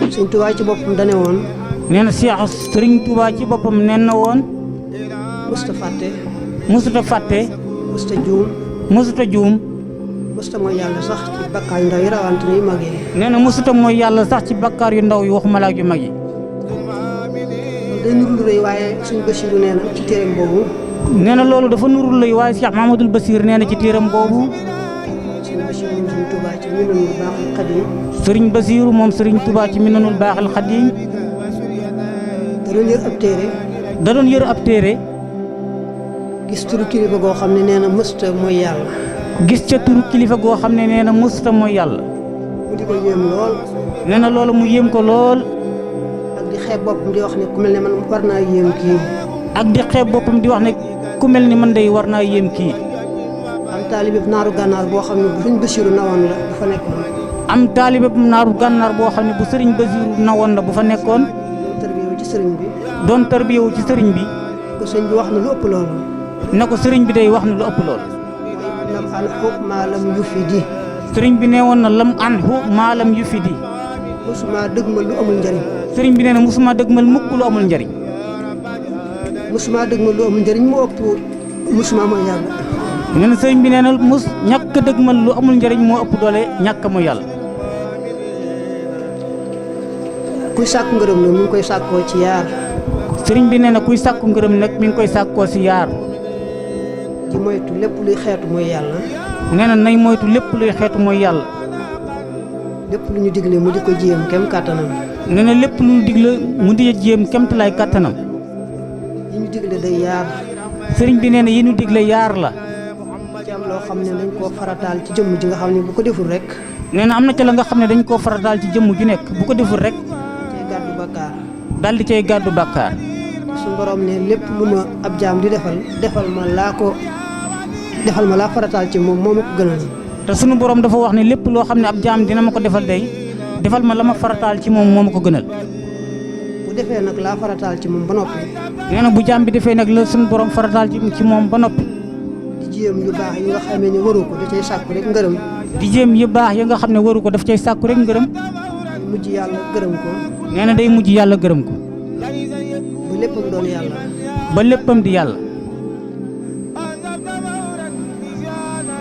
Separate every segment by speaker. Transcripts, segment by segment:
Speaker 1: Sëriñ Tuubaa ci boppam dane woon.
Speaker 2: nee na Cheikh Sëriñ Tuubaa ci boppam nen na woon.
Speaker 1: musta fàtte.
Speaker 2: musuta fàtte.
Speaker 1: musta juum.
Speaker 2: musuta juum.
Speaker 1: musta mooy yàlla sax ci bakkaar yu ndaw yi rawante yu mag yi.
Speaker 2: nee na musuta mooy yàlla sax ci bakkaar yu ndaw yi waxuma la ak yu mag yi.
Speaker 1: day nuru lu rëy waaye suñu Basiiru nee na ci téeram boobu.
Speaker 2: nee na loolu dafa nurul lay waaye Cheikh Mahamadul Basir nee na ci téeram boobu.
Speaker 1: Sëriñ Basiiru moom Sëriñ Tuubaa ci Minanul Baaxil Xadiim.
Speaker 2: Sëriñ Basiiru moom Sëriñ Tuubaa ci Minanul Baaxil Xadiim.
Speaker 1: da doon yër ab téere.
Speaker 2: da doon yër ab téere.
Speaker 1: gis turu kilifa goo xam ne nee na mësta mooy yàlla.
Speaker 2: gis ca turu kilifa goo xam ne nee na mësta mooy yàlla.
Speaker 1: mu di ko yéem lool.
Speaker 2: nee na loolu mu yéem ko lool.
Speaker 1: ak di xeeb boppam di wax ne ku mel ne man war naa yéem kii.
Speaker 2: ak di xeeb boppam di wax ne ku mel ni man day war naa yéem kii.
Speaker 1: am taalibe naaru gànnaar boo xam ne bu Sëriñ Basiiru nawoon la bu fa nekkoon.
Speaker 2: am taalibe naaru gànnaar boo xam ne bu Sëriñ Basiiru nawoon la bu fa nekkoon.
Speaker 1: doon tarbiyewu ci sëriñ bi.
Speaker 2: doon tarbiyewu ci sëriñ bi.
Speaker 1: ko sëriñ bi wax na lu ëpp loolu.
Speaker 2: ne ko sëriñ bi day wax na lu ëpp loolu.
Speaker 1: lam anhu maalam yufidi.
Speaker 2: sëriñ bi nee woon na lam anhu maalam yufidi.
Speaker 1: musuma dëgmal lu amul njariñ.
Speaker 2: sëriñ bi nee na musuma dëgmal mukk lu amul njariñ.
Speaker 1: musuma dëgmal lu amul njariñ moo ëpp musuma mooy yàlla.
Speaker 2: nee na sëriñ bi nee na ñàkk dëgmal lu amul njariñ moo ëpp doole ñàkk mooy yàlla.
Speaker 1: kuy sàkku ngërëm nag mi ngi koy sàkkoo ci yaar.
Speaker 2: sëriñ bi nee na kuy sàkku ngërëm nag mi ngi koy sàkkoo si yaar.
Speaker 1: di moytu lépp luy xeetu mooy yàlla.
Speaker 2: nee na nay moytu lépp luy xeetu mooy yàlla.
Speaker 1: lépp lu ñu digle mu di ko jéem kem kàttanam.
Speaker 2: nee na lépp lu ñu digle mu di jéem kemtalaay kàttanam.
Speaker 1: yi ñu digle day yaar.
Speaker 2: sëriñ bi nee na yi ñu digle yaar la.
Speaker 1: ci am loo xam ne dañ koo farataal ci jëmm ji nga xam ne bu ko deful rek.
Speaker 2: nee na am na ca la nga xam ne dañ koo farataal ci jëmm ju nekk bu ko deful rek.
Speaker 1: cay gàddu bakkaar.
Speaker 2: daal di cay gàddu bàkkaar.
Speaker 1: suñu borom ne lépp lu ma ab jaam di defal ma laa farataal ci moom moo ma ko gënal.
Speaker 2: te sunu borom dafa wax ne lépp loo xam ne ab jaam dina ma ko defal day defal ma la ma farataal ci moom moo ma ko gënal.
Speaker 1: bu defee nag laa farataal ci moom ba noppi.
Speaker 2: nee na bu jaam bi defee nag la sunu borom farataal ci moom ba noppi.
Speaker 1: di jéem yu baax yi nga xamee ne waru ko da cay sàkku rek ngërëm.
Speaker 2: di jéem yu baax yi nga xam ne waru ko daf cay sàkku rek ngërëm.
Speaker 1: mujj yàlla gërëm ko.
Speaker 2: nee na day mujj yàlla gërëm ko.
Speaker 1: ba léppam doon yàlla.
Speaker 2: ba léppam di yàlla.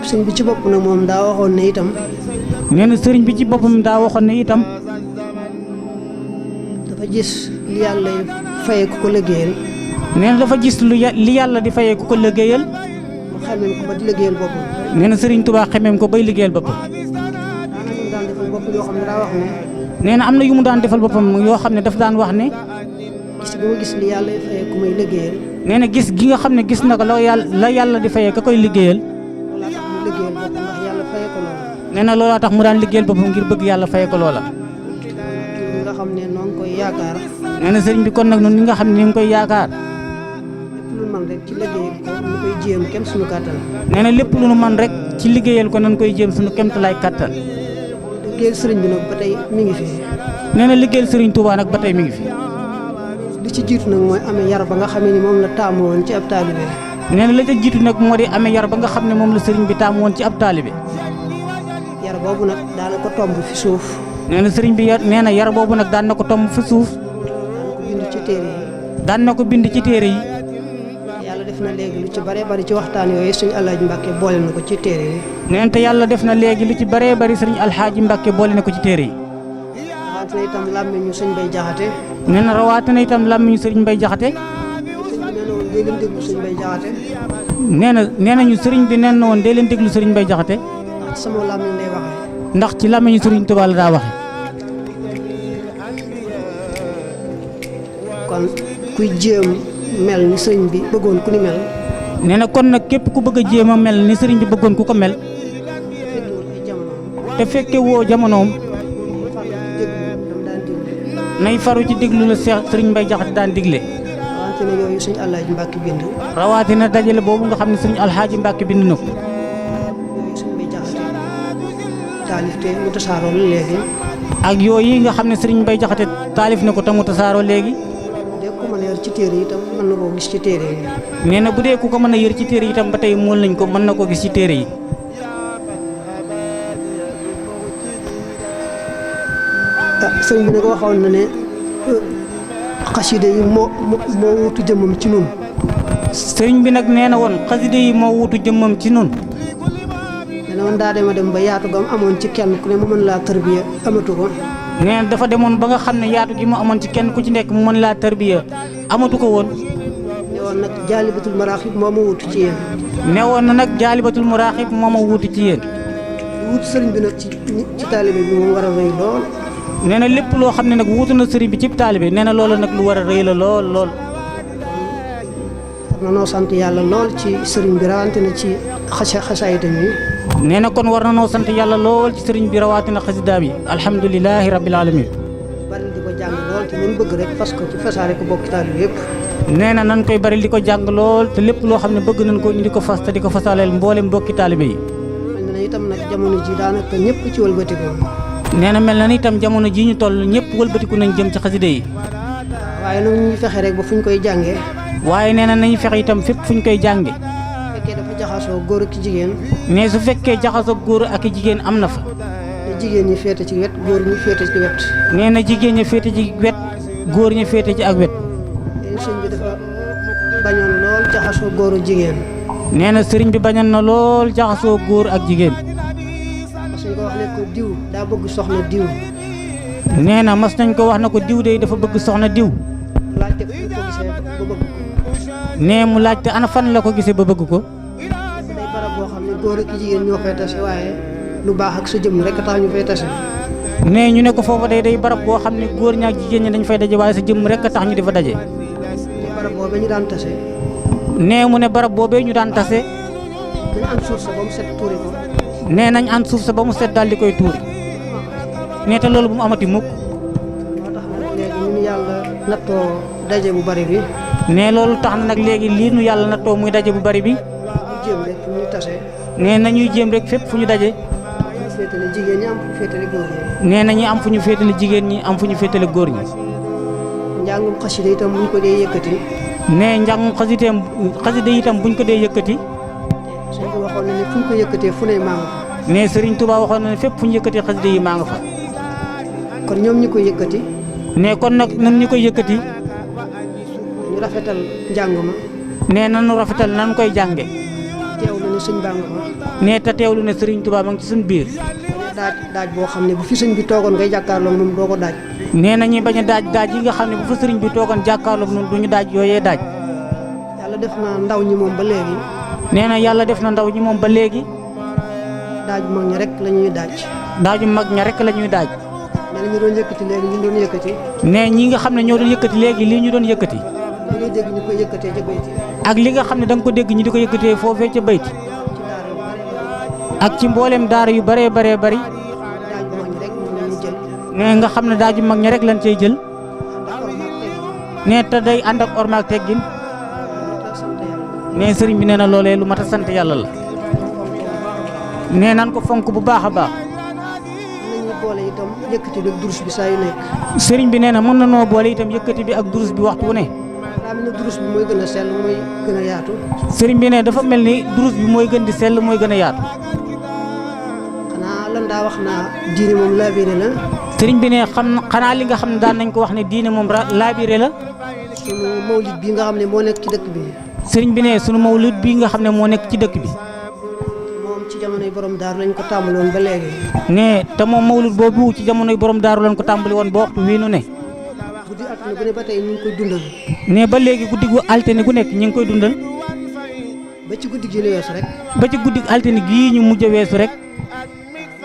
Speaker 1: sëñ bi ci bopp nag moom daa waxoon ne itam.
Speaker 2: nee na sëriñ bi ci boppam daa waxoon ne itam.
Speaker 1: dafa gis li yàlla fayee ku ko liggéeyal.
Speaker 2: nee na dafa gis li yàlla di fayee ku ko liggéeyal.
Speaker 1: mu xamee ko ba di liggéeyal boppam.
Speaker 2: nee na sëriñ Tuubaa xemeem ko bay liggéeyal boppam.
Speaker 1: daan defal bopp yoo xam ne daa wax ne.
Speaker 2: nee na am na yu mu daan defal boppam yoo xam ne daf daan wax ne.
Speaker 1: gis bi ma gis li yàlla fayee ku may liggéeyal.
Speaker 2: nee na gis gi nga xam ne gis na ko la yàlla di fayee ka koy liggéeyal. nee na loolaa tax mu daan liggéeyal boppam ngir bëgg yàlla fayee ko loola.
Speaker 1: ñi nga xam ne noo ngi koy yaakaar.
Speaker 2: nee na sëriñ bi kon nag ñun ñi nga xam ne ñu ngi koy yaakaar.
Speaker 1: lépp lu man rek ci liggéeyal ko ñu koy jéem kem suñu kàttan.
Speaker 2: nee na lépp lu nu man rek ci liggéeyal ko nañ koy jéem suñu kemtalaay kàttan.
Speaker 1: liggéeyal sëriñ bi nag ba tey mi ngi fi.
Speaker 2: nee na liggéeyal sëriñ Tuubaa nag ba tey mi ngi fi.
Speaker 1: li ci jiitu nag mooy amee yar ba nga xamee ni moom la taamu woon ci ab taalibe.
Speaker 2: nee na la ca jiitu nag moo di amee yar ba nga xam ne moom la sëriñ bi taamu woon ci ab taalibe.
Speaker 1: yar boobu nag daana ko tomb fi suuf.
Speaker 2: nee na sëriñ bi nee na yar boobu nag daan na ko tomb fi suuf.
Speaker 1: daan ko bind ci téere yi.
Speaker 2: daan na ko bind ci téere yi.
Speaker 1: yàlla def na léegi lu ci baree bari ci waxtaan yooyu sëñ Alaaji Mbàkke boole na ko ci téere yi.
Speaker 2: nee na te yàlla def na léegi lu ci baree bari sëriñ Alxaaji Mbàkke boole na ko ci téere yi.
Speaker 1: rawatina itam làmmiñu sëñ Bay Jaxate.
Speaker 2: nee na rawatina itam làmmiñu sëriñ Bay Jaxate.
Speaker 1: sëñ bi nee na woon dee leen déglu sëñ Bay Jaxate.
Speaker 2: nee nañu sëriñ bi nee na woon dee leen déglu sëriñ Bay Jaxate.
Speaker 1: ndax ci sama làmmiñ lay waxee.
Speaker 2: ndax ci làmmiñu sëriñ Tuubaa la daa waxe.
Speaker 1: kon kuy jéem mel ni sëriñ bi bëggoon ku ni mel.
Speaker 2: nee na kon nag képp ku bëgg a jéem a mel ni sëriñ bi bëggoon ku ko mel. te fekke woo jamonoom. nay faru ci déglu la sëriñ Mbay Jaxate daan digle.
Speaker 1: rawatina yooyu sëñ Alaaji Mbàkke bind.
Speaker 2: rawatina dajale boobu nga xam ne sëriñ Alxaaji Mbàkke bind na ko.
Speaker 1: yooyu sëñ Mbay Jaxate taalif te mu tasaaroo la léegi.
Speaker 2: ak yooyu nga xam ne sëriñ Mbay Jaxate taalif na ko te mu tasaaroo léegi.
Speaker 1: de ku mën a yor ci téere yi itam mën na koo gis ci téere yi.
Speaker 2: nee na bu dee ku ko mën a yër ci téere yi itam ba tey mool nañ ko mën na koo gis ci téere yi.
Speaker 1: sëriñ bi nag waxoon na ne xasida yi moo wutu jëmmam ci nun.
Speaker 2: sëriñ bi nag nee na woon xasida yi moo wutu jëmmam ci nun.
Speaker 1: nee na woon daa dem ba yaatu gam amoon ci kenn ku ne mu mën laa tarbiya amatu ko.
Speaker 2: nee na dafa demoon ba nga xam ne yaatu gi mu amoon ci kenn ku ci nekk mu mën laa tarbiya amatu ko woon.
Speaker 1: ne woon nag jaalibatul maraaxib moo ma wutu ci yéen.
Speaker 2: ne woon na nag jaalibatul maraaxib moo ma wutu ci yéen.
Speaker 1: wut sëriñ bi nag ci taalibe bi moom war a rëy lool.
Speaker 2: nee na lépp loo xam ne nag wutu na sëriñ bi ci taalibe nee na loolu nag lu war a rëy la lool lool.
Speaker 1: war na noo sant yàlla lool ci sëriñ bi rawatina ci xasaayidam yi.
Speaker 2: nee na kon war na noo sant yàlla lool ci sëriñ bi rawatina xasidaam yi alhamdulilahi rabbil alamin.
Speaker 1: bari di ko jàng lool te mun bëgg rek fas ko ci fasaare ko bokk taalibe yëpp.
Speaker 2: nee na nan koy bari di ko jàng lool te lépp loo xam ne bëgg nañ ko ñu di ko fas te di ko fasaaleel mboolem mbokki taalibe yi.
Speaker 1: mel na itam nag jamono ji daanaka ñëpp ci wëlbatiku.
Speaker 2: nee na mel na ni itam jamono ji ñu toll ñëpp wëlbatiku nañ jëm ci xasida yi.
Speaker 1: waaye nag ñuy fexe rek ba fu ñu koy jàngee.
Speaker 2: waaye nee na nañu fexe itam fépp fu ñu koy jànge
Speaker 1: fekkee dafa jaxasoo góor ak jigéen.
Speaker 2: mais su fekkee jaxasoo góor ak jigéen am na fa.
Speaker 1: te jigéen ñi féete ci wet góor ñi féete ci wet.
Speaker 2: nee na jigéen ñi féete ci wet góor ñi féete ci ak wet.
Speaker 1: léegi sëñ bi dafa bañoon lool jaxasoo góoru jigéen.
Speaker 2: nee na sëriñ bi bañoon na lool jaxasoo góor ak jigéen.
Speaker 1: mas nañ ko wax ne ko diw daa bëgg soxna diw.
Speaker 2: nee na mas nañ ko wax na ko diw de dafa bëgg soxna diw.
Speaker 1: laajte fu ñu ko gisee ba bëgg ko.
Speaker 2: nee mu laajte ana fan la ko gisee ba bëgg ko.
Speaker 1: day barab boo xam ne góor ak jigéen ñoo fay tase waaye lu baax ak sa jëmm rek tax ñu fay tase.
Speaker 2: nee ñu ne ko foofa day barab boo xam ne góor ñaak jigéen ñi dañ fay daje waaye sa jëmm rek tax ñu di fa daje.
Speaker 1: barab boobee ñu daan tase.
Speaker 2: nee mu ne barab boobee ñu daan tase.
Speaker 1: nañ an suuf sa ba mu set tuuri ko.
Speaker 2: nee nañ an suuf sa ba mu set daal di koy tuuri. nee te loolu bu mu amati mukk.
Speaker 1: moo tax nag léegi ñun yàlla nattoo daje bu bari bi.
Speaker 2: nee loolu tax na nag léegi lii nu yàlla nattoo muy daje bu bari bi.
Speaker 1: ñu jéem rek fu ñu tase.
Speaker 2: nee nañuy jéem rek fépp fu ñu daje.
Speaker 1: ñu féetale jigéen ñi am fu ñu féetale góor ñi.
Speaker 2: nee nañu am fu ñu féetale jigéen ñi am fu ñu féetale góor ñi.
Speaker 1: njàngum xasida itam buñ ko dee yëkkati.
Speaker 2: nee njàngum xasida itam buñ ko dee yëkkati.
Speaker 1: suñ ko waxoon ne fu ñu ko yëkkatee fu ne maa nga fa.
Speaker 2: nee Serigne Touba waxoon na ne fépp fu ñu yëkkatee xasida yi maa nga fa.
Speaker 1: kon ñoom ñi koy yëkkati.
Speaker 2: nee kon nag nun ñu koy yëkkati.
Speaker 1: ñu rafetal njàng ma.
Speaker 2: nee nanu rafetal nan koy jànge.
Speaker 1: teewlu ne sëñ baa nga fa.
Speaker 2: nee te teewlu ne Serigne Touba ma ngi ci suñu biir.
Speaker 1: daaj boo xam ne bu fi sëñ bi toogoon ngay jàkkaarloo moom doo ko daaj.
Speaker 2: nee nañuy bañ a daaj yi nga xam ne bu fa sëriñ bi toogoon jàkkaarloog noonu du ñu daaj yooyee daaj.
Speaker 1: yàlla def na ndaw ñi moom ba léegi.
Speaker 2: nee na yàlla def na ndaw ñi moom ba léegi.
Speaker 1: daaju mag ñi rek la ñuy daaj.
Speaker 2: daaju mag ña rek la ñuy daaj.
Speaker 1: nee na ñu doon yëkkati léegi ñu doon yëkkati.
Speaker 2: nee ñi nga xam ne ñoo doon yëkkati léegi lii ñu doon yëkkati.
Speaker 1: li ngay dégg ñu koy yëkkatee ca bayti.
Speaker 2: ak li nga xam ne da nga ko dégg ñu di ko yëkkatee foofee ca bayti. ak ci mboolem daara yu bëree bëree bëri.
Speaker 1: daaju mag ñi rek moom la ñuy jël.
Speaker 2: nee nga xam ne daaju mag ña rek lañ cay jël. nee te day ànd ak ormaak teggin. nee sëriñ bi nee na loolee lu mat a sant yàlla la. nee nan ko fonk bu baax a baax.
Speaker 1: nañuy boole itam yëkkati bi ak durus bi saa yu nekk.
Speaker 2: sëriñ bi nee na mën na noo boole itam yëkkati bi ak durus bi waxtu wu ne.
Speaker 1: daa mel ne durus bi mooy gën a sell mooy gën a yaatu.
Speaker 2: sëriñ bi ne dafa mel ni durus bi mooy gën di sell mooy gën a yaatu.
Speaker 1: xanaa lan daa wax naa diine moom laabire la.
Speaker 2: sëriñ bi ne xanaa li nga xam ne daan nañ ko wax ne diine moom laabire la.
Speaker 1: sunu mawlid bi nga xam ne moo nekk ci dëkk bi.
Speaker 2: sëriñ bi ne sunu mawlid bi nga xam ne moo nekk ci dëkk bi.
Speaker 1: moom ci jamonoy borom daaru lañ ko tàmbali woon ba léegi.
Speaker 2: ne te moom mawlid boobu ci jamonoy borom daaru lañ ko tàmbali woon ba waxtu wii nu ne.
Speaker 1: guddi altine gu ne ba tey ñu ngi koy dundal.
Speaker 2: ne ba léegi guddi gu altine gu nekk ñu ngi koy dundal.
Speaker 1: ba ci guddi gi la weesu rek.
Speaker 2: ba ci guddi altine gii ñu mujj a weesu rek.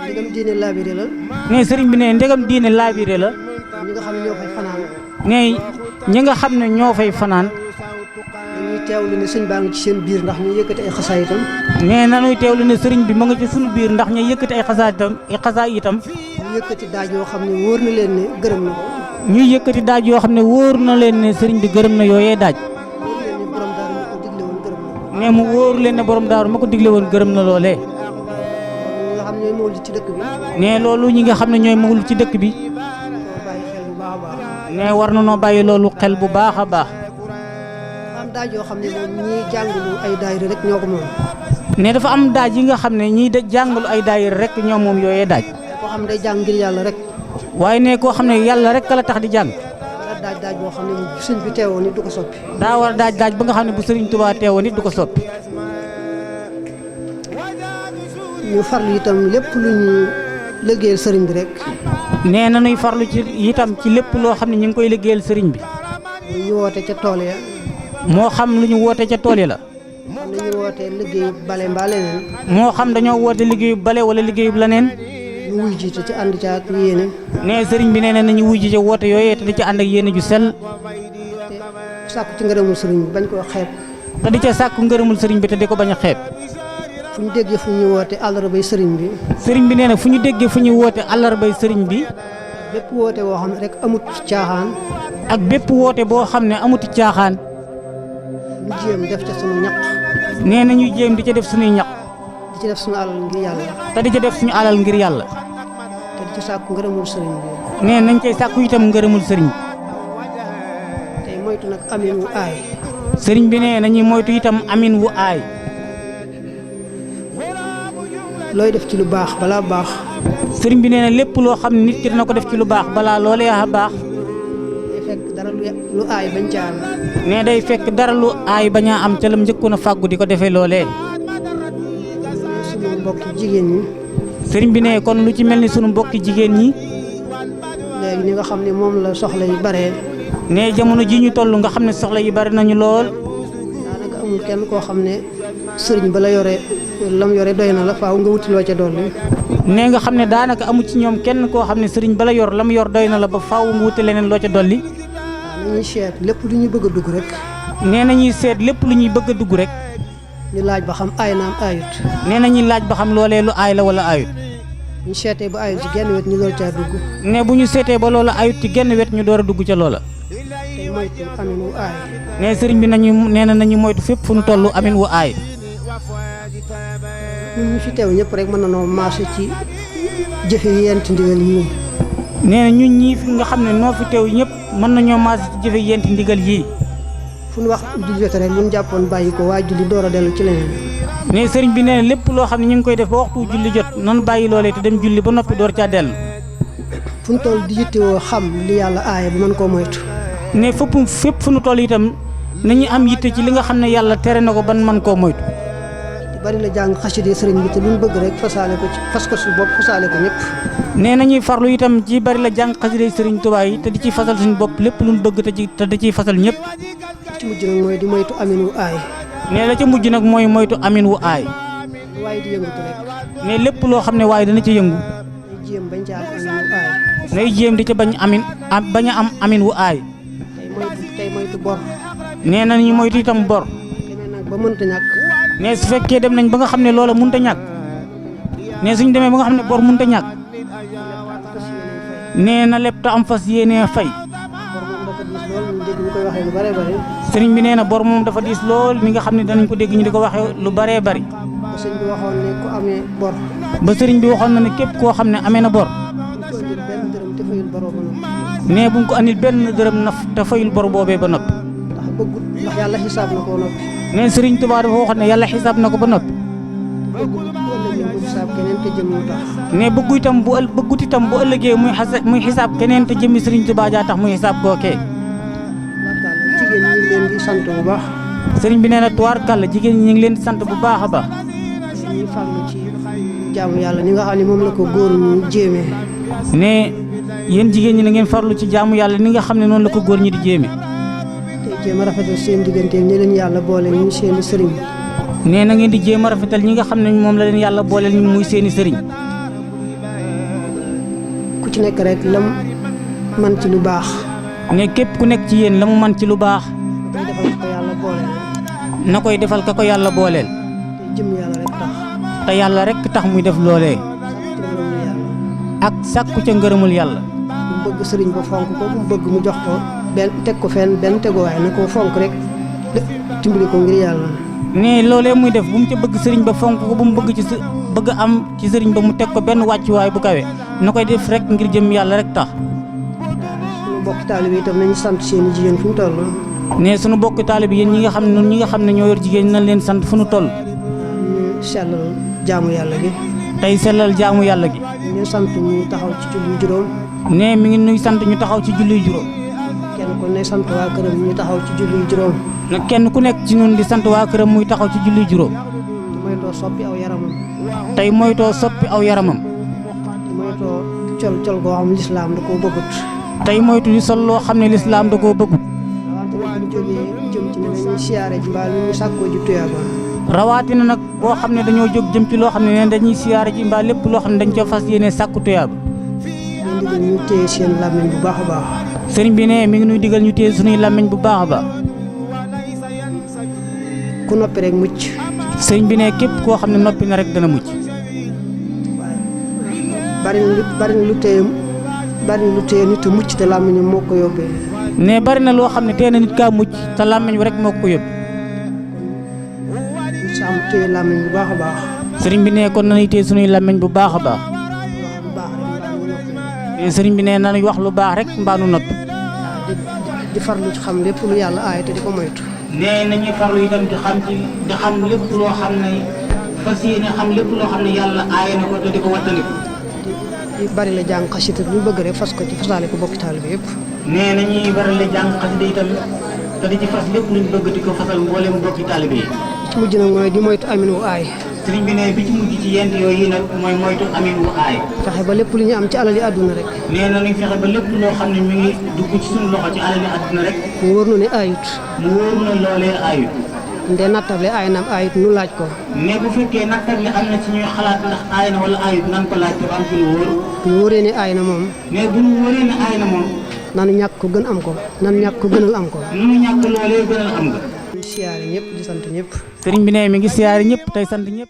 Speaker 1: ndegam diine laabire la.
Speaker 2: ne sëriñ bi ne ndegam diine laabire la.
Speaker 1: ñi nga xam ne ñoo fay fanaan.
Speaker 2: ne ñi nga xam ne ñoo fay fanaan.
Speaker 1: dañuy teewlu ne sëñ baa ngi ci seen biir ndax ñu yëkkati ay xasaay itam.
Speaker 2: ne nanuy teewlu ne sëriñ bi ma nga ci sunu biir ndax ñu yëkkati ay xasaay itam.
Speaker 1: ñu yëkkati daaj yoo xam ne wóor na leen ne gërëm na ko.
Speaker 2: ñuy yëkkati daaj yoo xam ne wóor na leen ne sëriñ bi gërëm na yooyee daaj. ne mu wóor leen ne borom daaru ma ko digle woon gërëm na loolee.
Speaker 1: nga xam ne ñooy mawlid ci dëkk bi.
Speaker 2: ne loolu ñi nga xam ne ñooy mawlid ci dëkk bi. ne war na noo bàyyi loolu xel bu baax a baax.
Speaker 1: am daaj yoo xam ne moom ñii jàngalu ay daayira rek ñoo ko moom.
Speaker 2: ne dafa am daaj yi nga xam ne ñii jàngalu ay daayira rek ñoom moom yooyee daaj.
Speaker 1: koo xam ne day jàng ngir yàlla rek.
Speaker 2: waaye ne koo xam ne yàlla rek la tax di jàng.
Speaker 1: daaj daaj boo xam ne bu sëñ bi teewoo nit du ko soppi.
Speaker 2: daa war a daaj daaj ba nga xam ne bu Sëriñ Tuubaa teewoo nit du ko soppi.
Speaker 1: ñu farlu itam lépp lu ñu liggéeyal sëriñ bi rek.
Speaker 2: nee na nuy farlu ci itam ci lépp loo xam ne ñu ngi koy liggéeyal sëriñ bi.
Speaker 1: ñu woote ca tool ya.
Speaker 2: moo xam lu ñu woote ca tool yi la.
Speaker 1: xam nañu woote liggéeyu bale mbaa leneen.
Speaker 2: moo xam dañoo woote liggéeyub bale wala liggéeyub leneen.
Speaker 1: ñu wuy jiite ci ànd ca ak yéene.
Speaker 2: nee sëriñ bi nee na nañu wuy ji ca woote yooyee te di ca ànd ak yéene ju sell.
Speaker 1: te sàkku ci ngërëmul sëriñ bi bañ koo xeeb.
Speaker 2: te di ca sàkku ngërëmul sëriñ bi te di ko bañ a xeeb.
Speaker 1: fu ñu déggee fu ñu woote àllarbay sëriñ bi.
Speaker 2: sëriñ bi nee na fu ñu déggee fu ñu woote àllarbay sëriñ bi.
Speaker 1: bépp woote boo xam ne rek amut caaxaan.
Speaker 2: ak bépp woote boo xam ne amuti caaxaan.
Speaker 1: ñu jéem def ca sunu ñaq.
Speaker 2: nee na ñuy jéem di ca def suñuy ñaq.
Speaker 1: di ci def sunu alal ngir yàlla.
Speaker 2: te di ca def suñu alal ngir yàlla.
Speaker 1: te di ci sàkku ngërëmul sëriñ bi.
Speaker 2: nee nañ cay sàkku itam ngërëmul sëriñ bi.
Speaker 1: tey moytu nag amin wu aay.
Speaker 2: sëriñ bi nee nañuy moytu itam amin wu aay.
Speaker 1: looy def ci lu baax balaa baax.
Speaker 2: sëriñ bi nee na lépp loo xam ne nit ki dana ko def ci lu baax balaa loolee a baax.
Speaker 1: day fekk dara lu aay bañ ca am.
Speaker 2: nee day fekk dara lu aay bañ a am ca lam njëkkoon a fàggu di ko defee loolee.
Speaker 1: sunu mbokki jigéen ñi.
Speaker 2: sëriñ bi nee kon lu ci mel ni sunu mbokki jigéen ñi.
Speaker 1: léegi ni nga xam ne moom la soxla yi bare.
Speaker 2: nee jamono ji ñu toll nga xam ne soxla yi bari nañu lool.
Speaker 1: daanaka amul kenn koo xam ne sëriñ ba la yore lam yore doy na la faaw nga wuti loo ca dolli.
Speaker 2: nee nga xam ne daanaka amu ci ñoom kenn koo xam ne sëriñ ba la yor lam yor doy na la ba faaw nga wuti leneen loo ca dolli.
Speaker 1: waaw nañuy seet lépp lu ñuy bëgg a dugg rek.
Speaker 2: nee nañuy seet lépp lu ñuy bëgg a dugg rek.
Speaker 1: ñu laaj ba xam aay naam aayut.
Speaker 2: nee nañuy laaj ba xam loolee lu aay la wala aayut.
Speaker 1: ñu seetee ba aayut ci genn wet ñu door caa dugg.
Speaker 2: ne bu ñu seetee ba loola aayut ci genn wet ñu door a dugg ca loola.
Speaker 1: tey moytu amin wu aay.
Speaker 2: nee sëriñ bi nee na nañu moytu fépp fu ñu toll amin wu aay.
Speaker 1: ñun ñu fi teew ñëpp rek mën na noo marché ci jëfe yent ndigal yii.
Speaker 2: nee na ñun ñii fi nga xam ne noo fi teew ñëpp mën nañoo marché ci jëfe yent ndigal yii.
Speaker 1: fu ñu wax julli jot rek lu ñu jàppoon bàyyi ko waa julli door a dellu ci leneen.
Speaker 2: nee sëriñ bi nee na lépp loo xam ne ñu ngi koy def ba waxtu julli jot nan bàyyi loolee te dem julli ba noppi door caa dellu.
Speaker 1: fu ñu toll di yittewoo xam li yàlla aaye ba mën koo moytu.
Speaker 2: ne fépp fu ñu toll itam nañu am yitte ci li nga xam ne yàlla tere na ko ban man koo moytu.
Speaker 1: bari la jàng xasida sëriñ bi te luñ bëgg rek fasaale ko ci fas ko su bopp fasaale ko ñëpp.
Speaker 2: nee nañuy farlu itam ci bari la jàng xasida sëriñ Tuubaa yi te di ci fasal suñu bopp lépp luñ bëgg te da ciy fasal ñëpp.
Speaker 1: ci mujj nag mooy di moytu amin wu aay.
Speaker 2: nee la ca mujj nag mooy moytu amin wu aay.
Speaker 1: waaye di yëngatu rek.
Speaker 2: ne lépp loo xam ne waaye dana ci yëngu.
Speaker 1: day jéem bañ ca am amin wu aay.
Speaker 2: nay jéem di ca bañ a am amin wu aay.
Speaker 1: tey moytu bor.
Speaker 2: nee nañu moytu itam bor.
Speaker 1: demee nag ba mënta ñàkk.
Speaker 2: ne su fekkee dem nañ ba nga xam ne loola mënut a ñàkk. ne suñ demee ba nga xam ne bor mënut a ñàkk. nee na lépp te am fas yéenee fay. sëriñ bi nee na bor moom dafa diis lool ni nga xam ne danañ ko dégg ñu di ko waxee lu baree bari.
Speaker 1: ba sëriñ bi waxoon ne ku amee bor.
Speaker 2: ba sëriñ bi waxoon na ne képp koo xam ne amee na bor. nee bu ko andil benn dërëm naf te fayul bor boobee ba noppi.
Speaker 1: ndax bëggut ndax yàlla xisaab na ko ba noppi.
Speaker 2: nee sëriñ Tuubaa dafa waxoon ne yàlla xisaab na ko ba noppi.
Speaker 1: bëggut bu ëllëgee mu xisaab keneen te jëm mu tax.
Speaker 2: nee bëggut itam bu ëllëgee muy xisaab keneen te jëmmi sëriñ Tuubaa jaa tax muy xisaab gookee.
Speaker 1: jigéen ñi ngi leen di sant bu baax.
Speaker 2: sëriñ bi nee na tubaarkàlla jigéen ñi ngi leen di sant bu baax a baax.
Speaker 1: ñuy farlu ci jaamu yàlla ni nga xam ne moom la ko góor ñu jéemee.
Speaker 2: ne yéen jigéen ñi na ngeen farlu ci jaamu yàlla ni nga xam ne noonu la ko góor ñi di jéeme.
Speaker 1: tey jéem a rafetal seen diggante ñi leen yàlla boole ñu seeni sëriñ.
Speaker 2: nee na ngeen di jéem a rafetal ñi nga xam ne moom la leen yàlla booleel ñu muy seeni sëriñ.
Speaker 1: ku ci nekk rek lam man ci lu baax.
Speaker 2: ne képp ku nekk ci yéen la mu man ci lu baax. na koy defal ka ko yàlla booleel.
Speaker 1: te jëm yàlla rek tax.
Speaker 2: te yàlla rek tax muy def loolee. ak sàkku ca ngërëmul yàlla.
Speaker 1: mu bëgg sëriñ ba fonk ko mu bëgg mu jox ko benn teg ko fenn benn teguwaay na ko fonk rek dimbali ko ngir yàlla.
Speaker 2: ne loolee muy def bu mu ca bëgg sëriñ ba fonk ko bu mu bëgg bëgg am ci sëriñ ba mu teg ko benn wàccuwaay bu kawe na koy def rek ngir jëm yàlla rek tax.
Speaker 1: suñu bokk taalibe itam nañu sant seeni jigéen fu mu toll.
Speaker 2: ne suñu bokk taalibe yéen ñi nga xam ne ñun ñi nga xam ne ñoo yor jigéen nañ leen sant fu nu toll.
Speaker 1: ñu sellal jaamu yàlla gi.
Speaker 2: tey sellal jaamu yàlla gi.
Speaker 1: ñu sant ñu taxaw ci julli juróom.
Speaker 2: ne mi ngi nuy sant ñu taxaw ci julli juróom.
Speaker 1: kenn ku ne sant waa këram ñu taxaw ci julli juróom.
Speaker 2: nag kenn ku nekk ci ñun di sant waa këram muy taxaw ci julli juróom.
Speaker 1: moytoo soppi aw yaramam.
Speaker 2: tey moytoo soppi aw yaramam.
Speaker 1: moytoo col goo xam lislaam da koo bëggut.
Speaker 2: tey moytu di sol loo xam ne lislaam da koo bëggut.
Speaker 1: wante nag bu jógee jëm ci ne dañuy siyaare ji mbaa ñu sàkkoo ji tuyaaba.
Speaker 2: rawatina nag boo xam ne dañoo jóg jëm ci loo xam ne dañuy siyaare ji mbaa lépp loo xam ne dañ ca fas yéene sàkku tuyaaba.
Speaker 1: ñu digal ñu téye seen làmmiñ bu baax a baax.
Speaker 2: sëriñ bi ne mi ngi nuy digal ñu téye suñuy làmmiñ bu baax a baax.
Speaker 1: ku noppi rek mucc.
Speaker 2: sëriñ bi ne képp koo xam ne noppi na rek dana mucc.
Speaker 1: bari na lu téye nit a mucc te làmmiñam moo ko yóbbee.
Speaker 2: ne bari na loo xam ne tee na nit kaa mucc te làmmiñ wi rek moo ko yóbbu.
Speaker 1: ñu sàmm téye làmmiñ bu baax a baax.
Speaker 2: sëriñ bi ne kon nañuy téye suñuy làmmiñ bu baax a baax. sëriñ bi ne nañuy wax lu baax rek mbaa nu noppi.
Speaker 1: di farlu ci xam lépp lu yàlla aay te di ko moytu.
Speaker 2: nee nañuy farlu itam di xam lépp loo xam ne fas yéene xam lépp loo xam ne yàlla aaye na ko te di ko wattandiku.
Speaker 1: di bari la jàng xasida lu bëgg rek fas ko ci fasaale ko bokki taalibe yëpp.
Speaker 2: nee nañuy bari la jàng xasida itam te di ci fas lépp luñ bëgg di ko fasal mboolem bokki taalibe yi.
Speaker 1: ci mujj nag mooy di moytu amin wu aay.
Speaker 2: sëriñ bi ne bi ci mujj ci yent yooyu nag mooy moytu amin wu aay.
Speaker 1: fexe ba lépp lu ñu am ci alali àdduna rek.
Speaker 2: nee na ñu fexe ba lépp loo xam ne mi ngi dugg ci suñu loxo ci alali àdduna rek.
Speaker 1: mu wóor na ne aayut.
Speaker 2: mu wóor na loolee aayut.
Speaker 1: nde nattable aay naam aayut nu laaj ko.
Speaker 2: ne bu fekkee nattable am na ci ñuy xalaat ndax aay na wala aayut nan ko laaj te ba am ci lu wóor.
Speaker 1: bu wóoree ne aay na moom.
Speaker 2: ne bu ñu wóoree ne aay na moom.
Speaker 1: nanu ñàkk ko gën am ko. nanu ñàkk ko gënal am ko.
Speaker 2: nu ñàkk loolee gënal am nga.
Speaker 1: di siyaare ñëpp di sant ñëpp.
Speaker 2: sëriñ bi ne mi ngi siyaare ñëpp tey sant ñëpp.